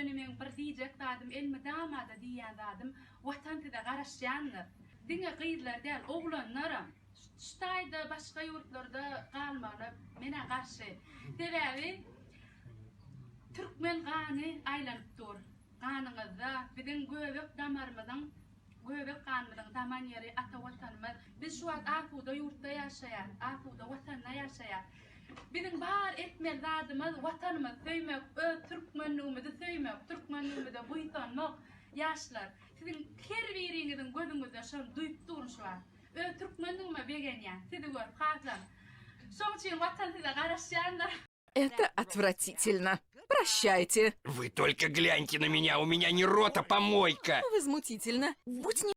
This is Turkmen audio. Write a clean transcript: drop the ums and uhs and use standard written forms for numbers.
Ýöne meň bir diýjek zadym elmydamada diýýän zadym Watan size garaşýandyr. Diňe gyzlar däl oglanlaram şu taýda başga ýurtlarda galmagyna menä garşy. Sebäbi türkmen gany aýlanyp dur ganyňyzda biziň göbek damarymyzyň göbek ganymyzyň daman ýeri ata watanymyz. Biz şu wagt asuda ýurtda ýaşaýas asuda watanda ýaşaýas. Biziň bar etmeli zadymyz watanymyzy söýmek öz türkmenligimizi söýmek türkmenligimize buýsanmak ýaşlar. Siziň her biriňiziň gözüňizde şony duýup durun şu wagt. Öz türkmenligime begenýän sizi görüp hasam. Şoň üçin watan size garaşýandyr. Это отвратительно. Прощайте. Вы только гляньте на меня, у меня не рот, а помойка. Возмутительно. Будь не...